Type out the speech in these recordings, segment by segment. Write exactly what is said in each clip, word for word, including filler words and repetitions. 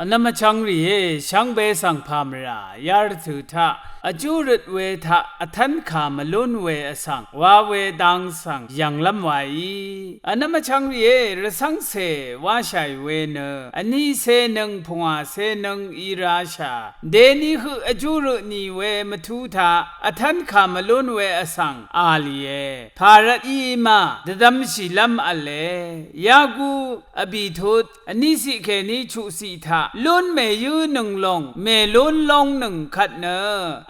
Vnvm vchvng rìé, shvngbe svng pà mvrà yarvtø̀ taq vjú røt we taq vtv́nkà mvlún we vsvng wa we dang svng yv̀nglv́m waí. Vnvm vchvng rìé, rvcv́ngcè wáshàì we nø vní cénøng pungwà cénøng í rashà deni høq vjú røt nì we mvtú taq vtv́nkà mvlún we vsvng a lìe. Pà rvt í ma dvdvmshìlv́m v̄le. Yaku vbìtut vní ciq kèní chuqciq taq lún mèyǿnøng lòng mèlún lóngnøng kvt nø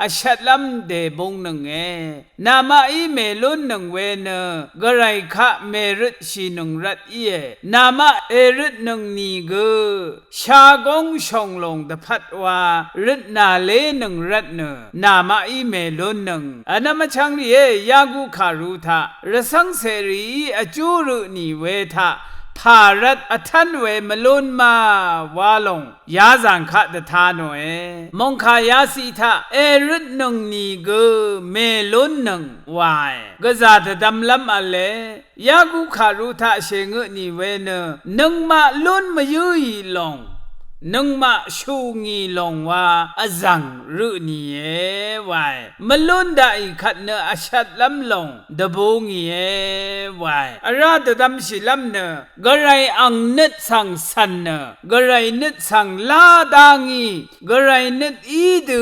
vshvtlv́m dèbungnønge. Namaqí mèlúnnøng we nø gvray kaq mèrøtshìnøng rvt íe. Namaq èrøtnøng nìgø shagóng shònglòng dvpvt wa røtnà lénøng rvtnø namaqí mèlúnnøng. Vnvm vchvng rìé, yaku kàru taq rvcv́ngcè rìí vjú røt nì we taq pà rvt vtv́n we mvlún ma wa lòng yazàng kaq dvta nòe. Mòngkà yaciq taq èrøtnøng nìgø mèlúnnøng wae. Gvzà dvdvmlv́m v̄le. Yaku kàru taq shèngøt nì we nø nøngmaq lún mvyǿì lòng nøngmaq shù ngì lòng wa vzv̀ng røt nìe wae. Mvlún daqì kvt nø vshvtlv́m lòng dvbù ngìe wae. Vrá dvdvmshìlv́m nø gvray ang nøt svng cv̀n nø gvray nøt svng lá dá ngì. Gvray nøt í dø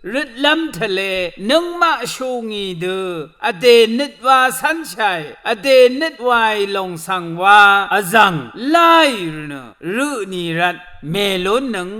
røtlv́m tvle nøngmaq shù ngì dø vdè nøt wa cv́nshàì, vdè nøt waì lòng svng wa vzv̀ng láì rvnø røt nì rvt mèlúnnøng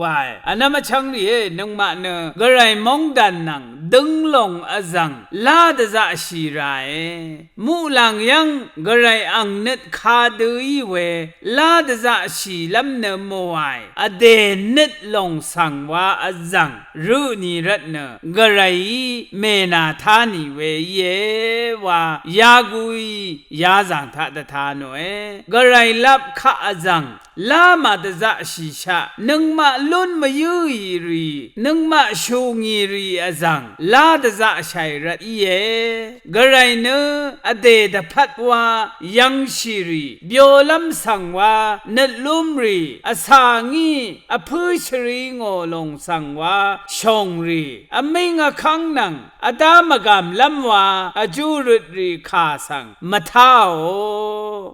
wae. Vnvm vchvng rìé, nøngmaq nø gvray móngdàn nvng døng lòng vzv̀ng lá dvzaqshì ràe. Muqlàng yv́ng gvray ang nøt kadø í we lá dvzaqshìlv́m nø mòàì, vdè nøt lòng svng wa vzv̀ng røt nì rvtnø gvrayí mènà tá nì we íe wa yakuí yazàng taq dvta nòe. Gvray lap kaq vzv̀ng lá màdvzaqshìshaq nøngmaq lún mvyǿì rì nøngmaq shù ngì rì vzv̀ng lá dvzaqshàì rvt íe. Gvray nø vdè dvpvt wa yv̄ngshì rì byolv́m svng wa nøt lúmrì vcà ngí vpǿ shvri ngò lòng svng wa shòngrì vmíng vkv́ng nvng vdá mvgàmlv́m wa vjú røt rì kà svng mvtáò.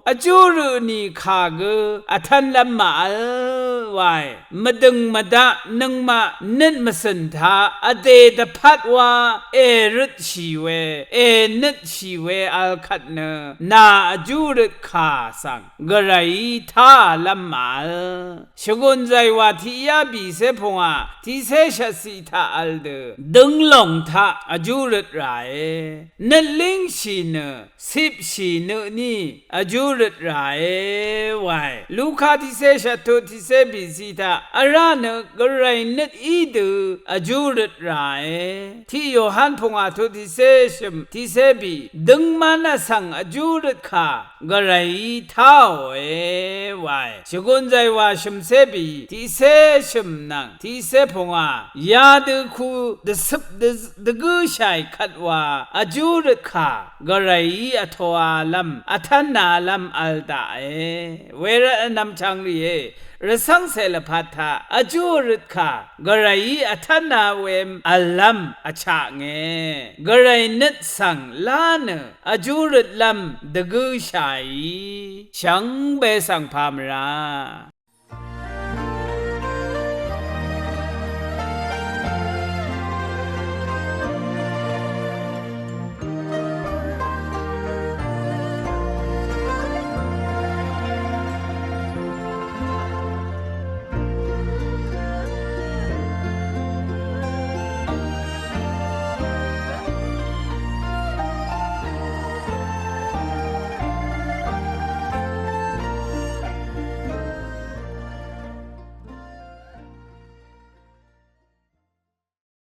Vjú røt nì kà gø vtv́nlv́m màvl wae. Mvdø̀ng mvdaq nøngmaq nøt mvcø̀n taq vdè dvpvt wa èrøtshì we ènøtshì we vl kvt nø nà vjú røt kà svng gvrayí táàlv́m màvl. Shvgùn zàywà tiqyá bìcé pungwà tiqcé shvtciq taq vl dø døng lòng taq vjú røt ràe. Nøt língshì nø cipshì nø ní vjú røt ràe wae. Luka tiqcé shvttut tiqcé bìciq taq vrá nø gvray nøt í dø vjú røt ràe. Tiq Yohan pungwà tut tiqcé shø̀m tiqcé bì døngman vsvng vjú røt kà gvrayí táòe wae. Shvgùn zàywà shø̀mcé bì tiqcé shø̀m nvng tiqcé pungwà yadø ku dvcøp dvgǿshàì kvt wa vjú røt kà gvrayí vtoalv́m vtv́nalv́m vl daqe. Wervt vnvm chvng rìé, rvcv́ngcè lvpat taq vjú røt kà gvrayí vtv́na we v̀llv́m vchaknge. Gvray nøt svng lá nø vjú røtlv́m dvgǿshàìí shvngbe svng pà mvrà